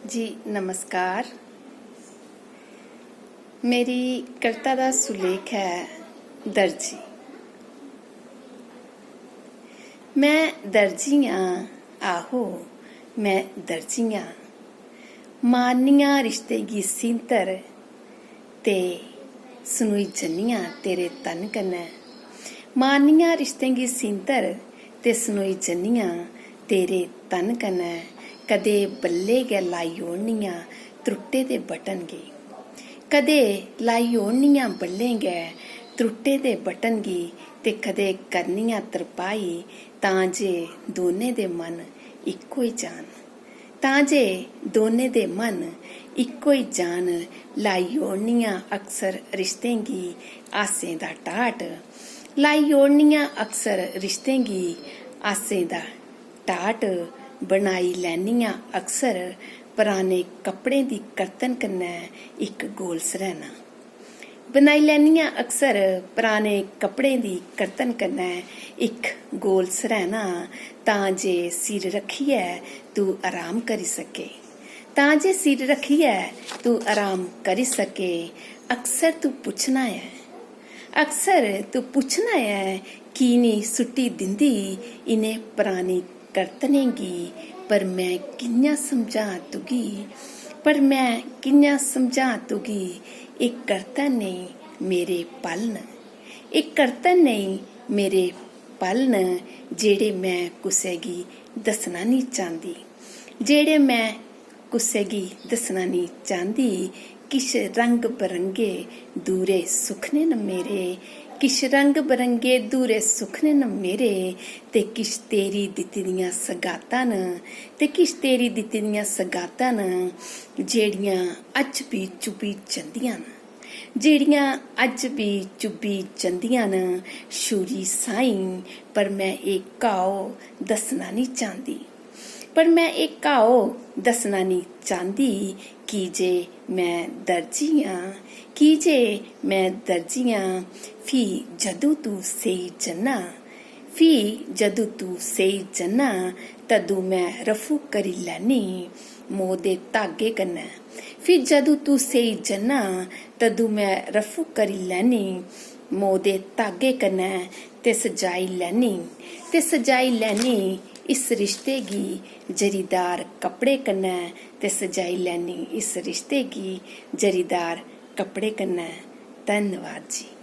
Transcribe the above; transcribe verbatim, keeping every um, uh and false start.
जी नमस्कार। मेरी कविता दा सुलेख ऐ दर्जी। में दर्जी आं, आहो, में दर्जी आं। मारनियां रिश्ते गी सींतर ते सनोई जन्नियां तेरे तन कन्नै। मारनियां रिश्तें गी सींतर ते सनोई जन्नियां तेरे तन कन्नै। कदे बल्ले गै लाई ओड़नियां त्रुट्टे दे बटन गी। कदे लाई ओड़नियां बल्लें गै त्रुट्टे दे बटन गी ते कदे करनियां तरपाई तां जे दौनें दे मन इक होई जान। तां जे दौनें दे मन इक होई जान। लाई ओड़नियां अक्सर रिश्तें गी आसें दा टाट। लाई ओड़नियां अक्सर रिश्तें गी आसें दा टाट। बनाई लैनियां अक्सर पराने कपड़ें दी करतन कन्नै इक गोल सरैह्ना। बनाई लैनियां अक्सर पराने कपड़ें दी करतन कन्नै इक गोल सरैह्ना, तां जे सिर रक्खियै तू आराम करी सके। तां जे सिर रक्खियै तू आराम करी सके। अक्सर तू पुच्छना ऐ, अक्सर तू पुच्छना ऐ, की निं सुट्टी दिंदी इ'नें परानी करतनें गी? पर में कि'यां समझां तुगी, पर में कि'यां समझां तुगी? एह् करतन नेईं, मेरे पल न। एह् करतन नेईं, मेरे पल न, जेह्ड़े में कुसै गी दस्सना निं चांह्दी, जेह्ड़े में कुसै गी दस्सना निं चांह्दी। किश रंग बरंगे दूरे सुखने न मेरे, किश रंग बरंगे दूरे सुखने न मेरे, ते किश तेरी दित्ती दियां सगातां न, ते किश तेरी दित्ती दियां सगातां न, जेह्ड़ियां अज्ज बी चुब्भी जंदियां न, जेह्ड़ियां अज्ज बी चुब्भी जंदियां न छुरी साहीं। पर में एह् घाऽ दस्सना निं चांह्दी, पर में एह् घाऽ दस्सना निं चांह्दी, की जे में दर्जी आं, की जे में दर्जी आं। फ्ही जदूं तू सेई जन्ना, फ्ही जदूं तू सेई जन्ना, तदूं में रफू करी लैन्नी मोह् दे धागे कन्नै। फ्ही जदूं तू सेई जन्ना, तदूं में रफू करी लैन्नी मोह् दे धागे कन्नै, ते सजाई लैन्नी, ते सजाई लैन्नी इस रिश्ते गी जरीदार कपड़े कन्नै, ते सजाई लैन्नी इस रिश्ते गी जरीदार कपड़े कन्नै। धन्नवाद जी।